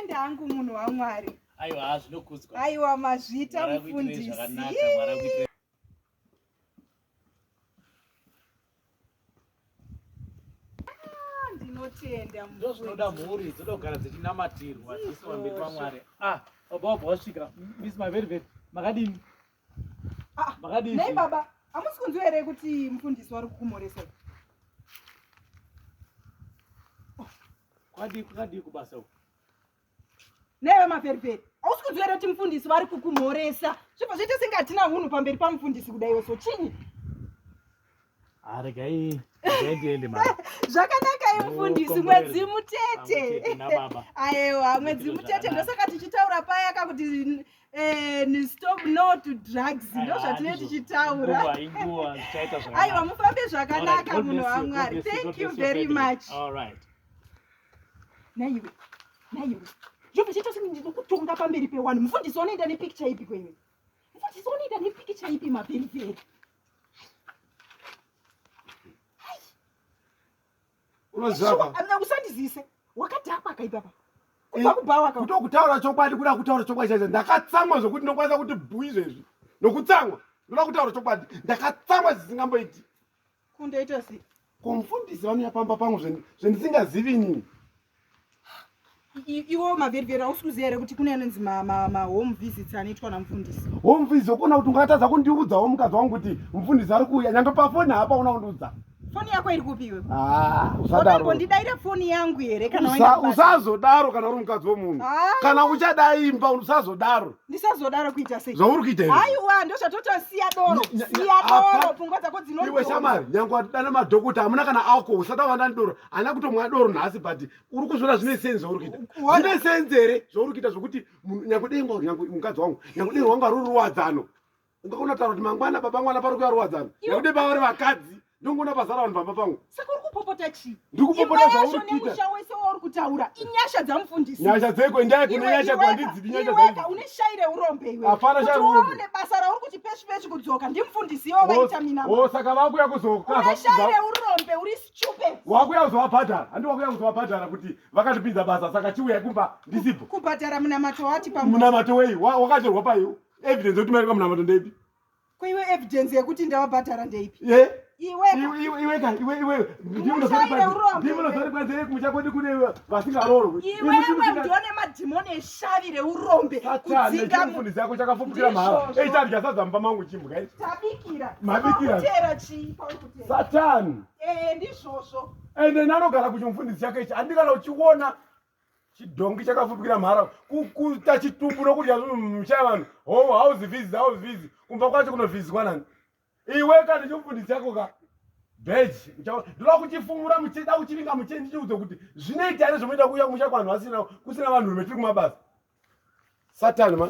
Ndinotenda hangu munhu waMwari. Aiwa, zvinokudzwa. Aiwa, mazvita mufundisi. Ah, ndinotenda ndozvinoda mhuri dzoda kugara dzichinamatirwa dziiswa pamberi pamwari ah baba wabva wasvika miss my very very makadini ah, makadini nei baba hamusi kunzwa here kuti mufundisi wari kukumhoresa kwadii kwakadii kubasa uku Newe maferiferi, hausi kunzwa here kuti mufundisi vari kukumhoresa? Zvibva zvoita senge hatina hunhu pamberi pamufundisi kudaiwo so chinyi? Ah, regai regai ndiende mama. Zvakanaka ye mufundisi, mwedzi mutete. Ayewa, mwedzi mutete ndosaka tichitaura paya ka kuti eh, stop no to drugs ndo zvatinenge tichitaura. Aiwa, mufambe zvakanaka munhu waMwari. Thank you very much. All right. Naiwe, naiwe. Zvobva zvaita senge ndinokutonga pamberi pewanhu. Mufundisi wanoenda nepicture ipi kwewe? Mufundisi wanoenda nepicture ipi maperiferi? Unoziva? Usandizise. Wakadhakwa kaipapa. Kubva kubhawa ka. Kutokutaura chokwadi kuda kutaura chokwadi chaicho. Ndakatsamwa zvokuti ndinokwanisa kuti bhui izvezvi. Nokutsamwa. Ndoda kutaura chokwadi. Ndakatsamwa zvisingamboiti. Kundoita sei? Ko mufundisi vanouya pamba pangu zvendisingazivi inini. Iwo maveriveri hausi kuziva here kuti kune anonzi mahome visits anoitwa namufundisi? Home visits ukuona kuti ungatadza kundiudzawo mukadzi wangu kuti mufundisi ari kuuya nyange pafoni hapa una kundiudza. Foni yako iri kupi iwe? Ah, usadaro. Undidaira foni yangu here kana waenda kubasa? Usazodaro kana uri mukadzi wemunhu. Ah. Kana uchada imba usazodaro. Ndisazodaro kuita sei? Zvauri kuita izvi. Aiwa, ndozvatota siya doro. Siya doro, pfungwa dzako dzino. Iwe shamari, nyangwe watidana madhokota hamuna kana alcohol, usada wanda doro. Hana kutomwa doro nhasi but uri kuzviona zvine sense zvauri kuita. Zvine sense here zvauri kuita zvokuti nyangwe dei nyangwe mukadzi wangu, nyangwe dei wangu ari ruwadzano. Ungaona taura kuti mangwana baba mwana pari kuya ruwadzano. Nekuti baba vari vakadzi. Ndongoona pazara vanhu pamba pangu. Saka uri kupopota chii? Ndiri kupopota zvauri kuita. Nemusha wese wauri kutaura inyasha dzamufundisi. Nyasha dzeko endai kune nyasha kwandidzipi nyasha dzeko. Une shayi reurombe iwe. Hapana shayi reurombe. Kuti uone basa rauri kuti peshi peshi kudzoka ndimufundisi iwo vaita mina. Oh saka vakuya kuzoka. Une shayi reurombe uri stupid. Wakuya kuzovabhadhara. Handi wakuya kuzovabhadhara kuti vakatipinza basa saka chiuyai kumba ndisipo. Kubhadhara munamato wati pa. Munamato wei? Wakacherwa pai? Evidence yekuti maitwa munamato ndeipi? Ko iwe evidence yekuti ndavabhadhara ndeipi? Ye? Iwe iwe iwe ka iwe iwe ndimi unozorikwanzere kumusha kwedu kune vasingaroorwi. Iwe iwe ndione madhimoni eshavi reurombe kudzinga mufundisi yako chakafupukira mahara. Ei chadya sadza mumba mangu chimbwa ichi. Tabikira. Mabikira. Kutera chii pauri kutera? Satani. Eh ndizvozvo. Ende nanogara kuchimufundisi chake ichi andikana uchiona Chidhongi chakafupikira mhara kukuta chitumbu nokudya zvinhu mumisha yevanhu. Ho house visit house visit kumba kwacho kunovhizwa nani? Iwe kana chimufundisi chako ka beji ndoda kuchifumura muchida kuchivinga mucheni ndichiudze kuti zvinoita here zvomunoita kuuya kumusha kwanhu vasina kusina vanhurume tiri kumabasa. Satani man.